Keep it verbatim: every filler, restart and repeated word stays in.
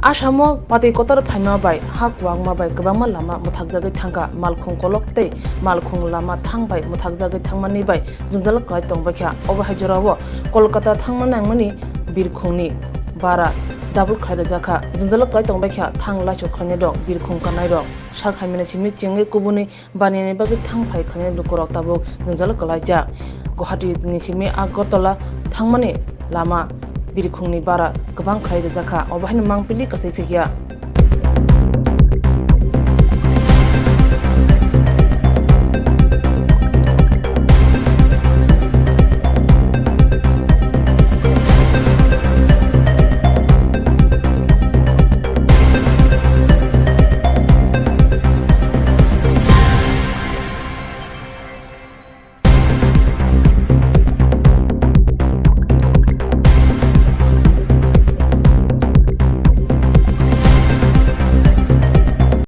Asamo patwi kotor phaima bai ha kwbangma bai kwbangma lama mwthakjagwi thangkha, malkhung kolok tei malkhung lama thang bai mwthakjagwi thangmani bai jwngjal kwlai tongbaikha. Obo hai jorao Kolkata thangma nangmani birkhungni bara double khlai rwjakha, jwngjal kwlai tongbaikha thang laichuk khlainairok, birkhung kannairok. Sak hamyani simi chengwi kubuni baniyani bagwi thang phai khlainai lukurok tabuk jwngjal kwlaijak. Guwahati ni simi Agartala thangmani lama birkhungni bara kwbang khlai rwjakha, obo haino mangpili kwsai phikya.